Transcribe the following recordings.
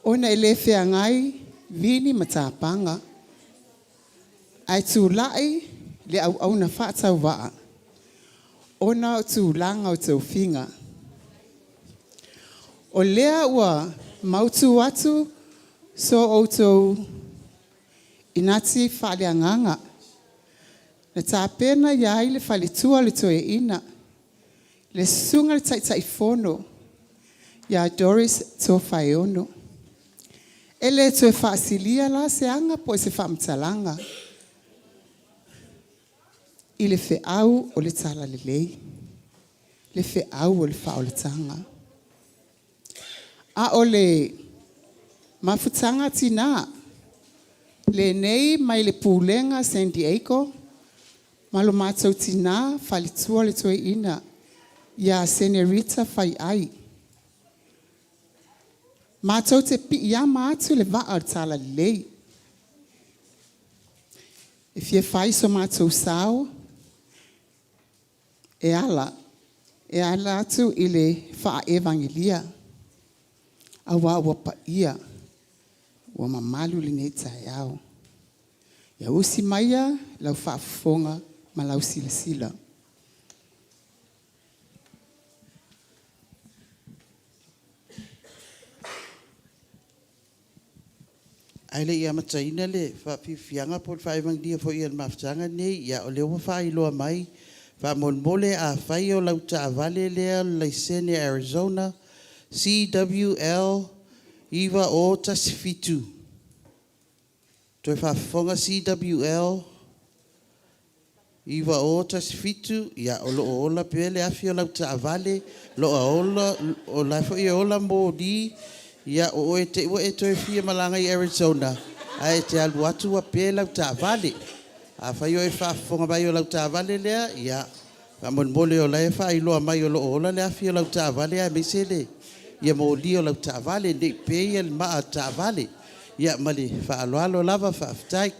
Ona e le feagai vili ma tapaga, ae tulai le auauna faatauvaa ona o tulaga o tofiga. O lea ua mautu atu so outou inati faaleagaga na tapena i ai le faletua o le Toeaina, le Susuga i le Taitaifono ia Doris Tofaeono. E le toe faasilia la se aga po o se faamatalaga i le feau o le Talalelei, le feau o le faaolataga. A o le mafutaga a tina lenei mai le Pulega a San Diego ma lo matou tina faletua o le Toeaina ia Senerita Faiai, matou te piiama atu i le vaa o le Talalelei e fia fai so matou sao e ala atu i le faa-Evagelia aua ua paia, ua mamalu lenei taeao. Ia usi maia lau faafofoga ma lau silasila. Ae le i amataina le faafiafiaga po o le faa-evagelia foi o le mafutaga lenei, ia o lea ua faailoa mai, faamolemole afai o lau taavale lea o le laisene Arizona CWL 9017, toe faafofoga CWL 9017, ia o lo o ola pea le afi o lau taavale, o la e foi e ola moli. Ia o oe te i ua e toe fia malaga i Arizona ae e te alu atu ua pe lau taavale. Afai o e faafofoga mai o lau taavale lea, ia faamolemole o la e faailoa mai o lo o ola le afi o lau taavale aemaise moli o lau taavale, ne i pe le maa o le taavale. Ia ma le faaaloalo lava. Faafetai.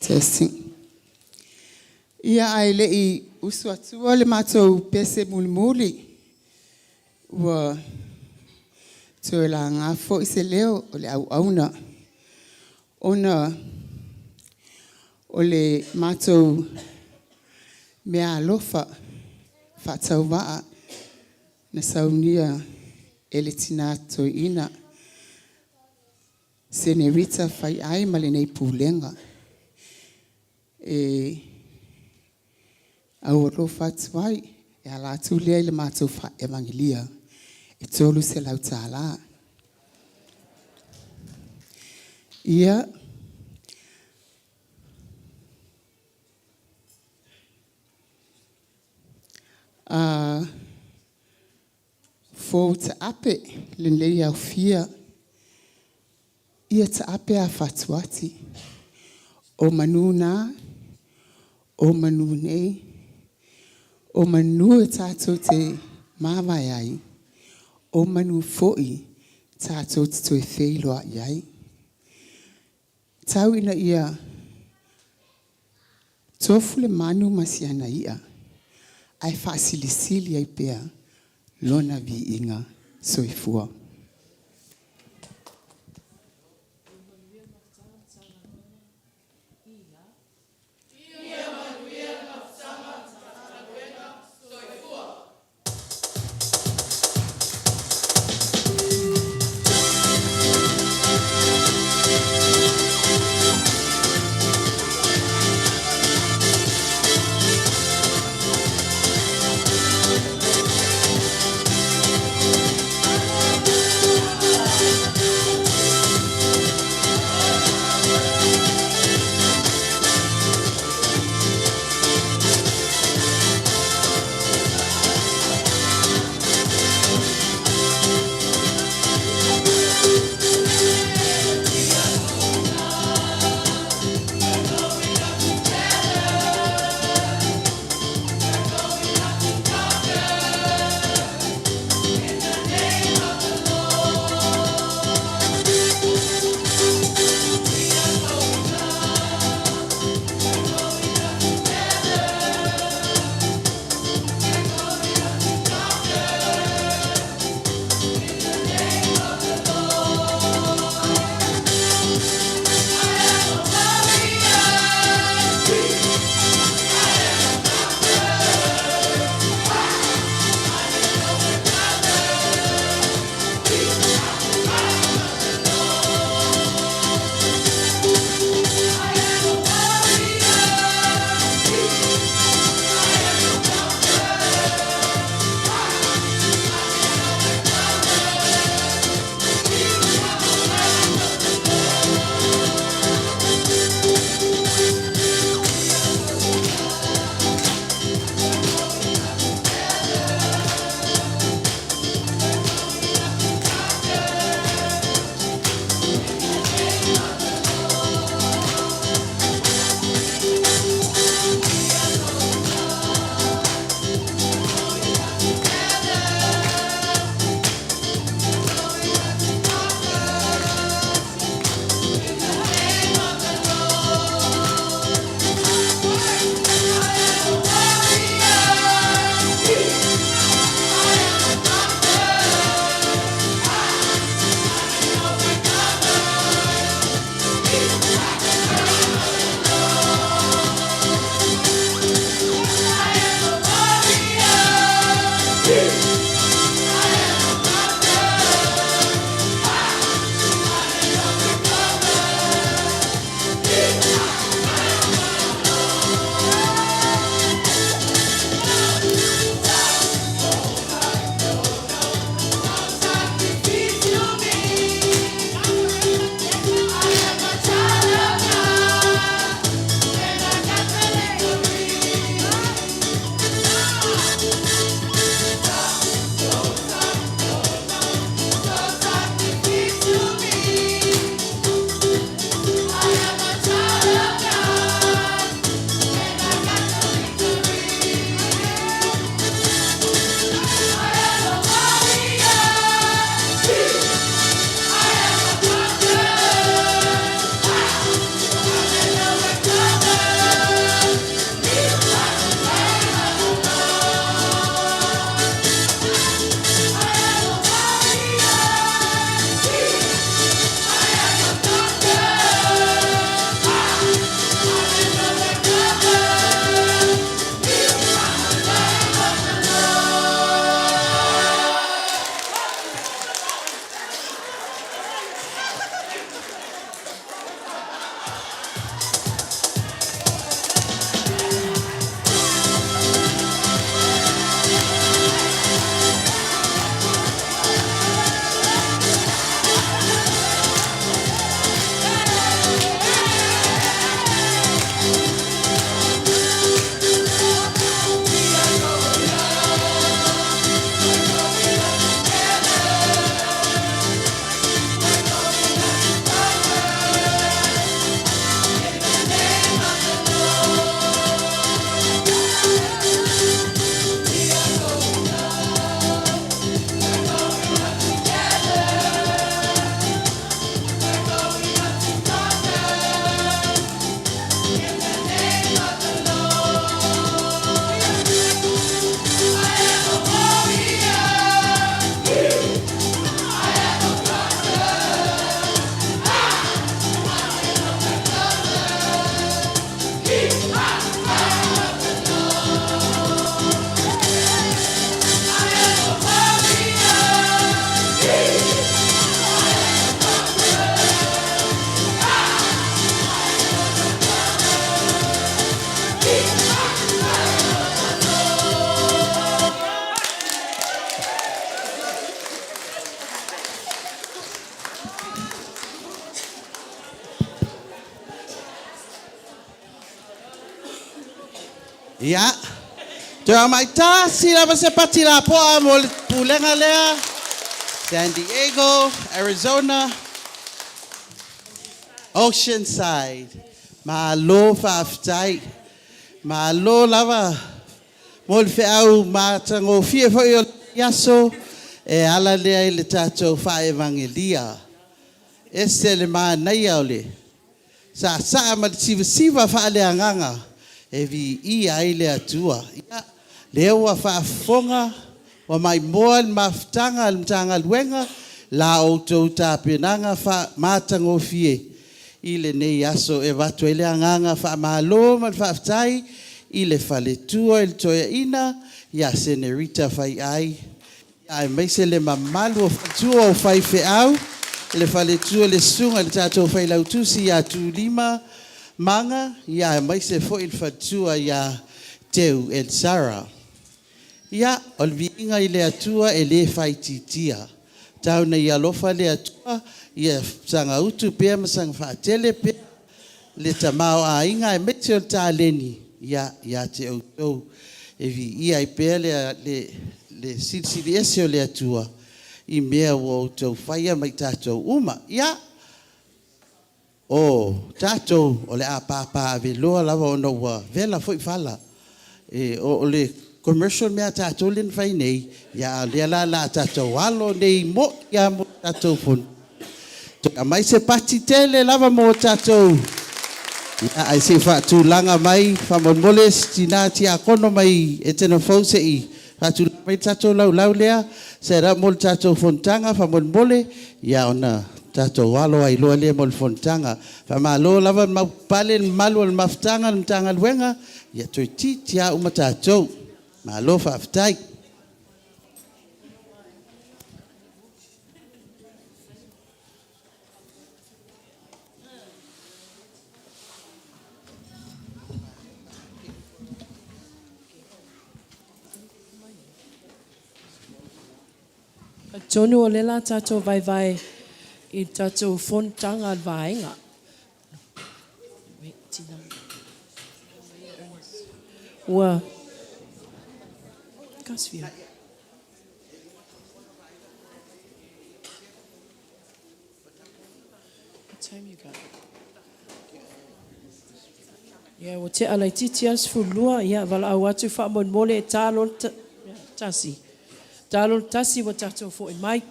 Testing. Ia ae le'i usu atua le matou pese mulimuli, ua toe laga foi se leo o le auauna ona o le matou meaalofa faatauvaa na saunia e le Tina Toeaina Senerita Faiai ma lenei Pulega e aualofa atu ai e ala atu lea i le matou faa'evagelia e $300. Ia, fou taape lenei aufia, ia taape a fatuati o manu na, o manu nei, o manu e tatou te mavae ai, o manu foi tatou te toe feiloai ai. Tau ina ia tofu le manu ma si ana i'a ae faasilisili ai pea lona viiga. Soifua. Ia, toe aumai tasi lava se pati lapoa mo le pulega lea. San Diego, Arizona, Oceanside. Malo faafetai. Malo lava mo le feau matagofie foi o lenei aso e ala lea i le tatou faaevagelia. Ese le manaia o le saasaa ma le sivasiva faaleagaga e viia ai le Atua. Ia, lea ua faafofoga, ua maimoa le mafutaga a le Matagaluega, la outou tapenaga matagofie i lenei aso e avatu ai le agaga faamalo ma le faafetai i le faletua i le toeaina ia Senerita Faiai, aemaise le mamalu o faletua o faifeau, le faletua le susuga i le tatou Failautusi ia Tulima Maga, aemaise foi le faletua ia Teu Elsara. Ia, o le viiga i le Atua e le faaitiitia. Tau ina ia alofa le Atua ia saga utu pea ma saga faatele pea le tamaoaiga aemaise o le taleni ia te outou e viia ai pea le Silisili Ese o le Atua i mea ua outou faia ma i tatou uma. Ia, o tatou o le a papaaveloa lava ona ua vela foi fala. E, o le commercial mea a tatou lea na fai nei, ia a o lea la o le a tatou alo nei moi lava mo le tatou fono. Toe aumai se pati tele lava mo tatou, ia, ae se i faatulaga mai faamolemole si tina tiakono mai Etena Fou se i faatulaga mai le tatou laulau lea, set up mo le tatou fonotaga faamolemole, ia ona tatou alo ai loa lea mo le fonotaga. Faamalo lava le maupale le mamalu o le mafutaga a le Matagaluega, ia toeitiiti lava uma tatou. Malo faafetai. Atonu o lea la tatou vaevae i le tatou fonotaga a le vaega. Ua What time you got? Ia, ua tea laitiiti lava le 12, ia, valaau atu faamolemole e ta loa le tasi. Ta loa le tasi ua tatou foi mai.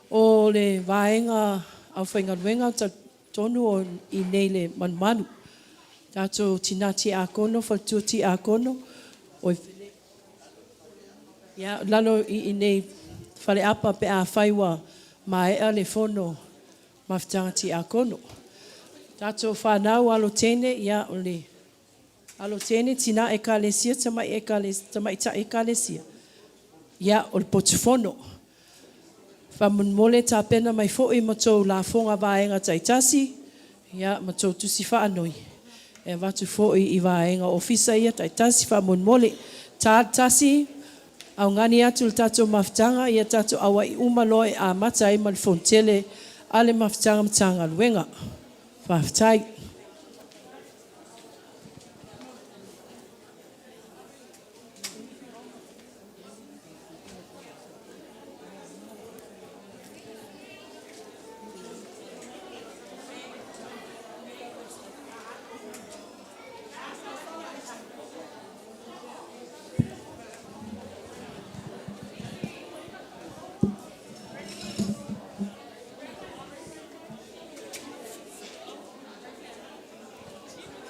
O le vaega aufaigaluega talitonu o i inei i le malumalu. Tatou tina tiakono, faletua tiakono, oi ia, lalo i inei i faleapa pe afai ua maea le fono mafutaga tiakono. Tatou fanau alo teine, ia o le alo teine, tina ekalesia, tamaitai ekalesia, ia o le potu fono. Faamolemole tapena mai foi ma tou lafoga vaega taitasi, ia ma tou tusi faanoi e avatu foi i vaega ofisa ia taitasi faamolemole. Ta le tasi, augani atu le tatou mafutaga, ia tatou auai uma loa e amata ai ma le fonotele a le mafutaga Matagaluega. Faafetai.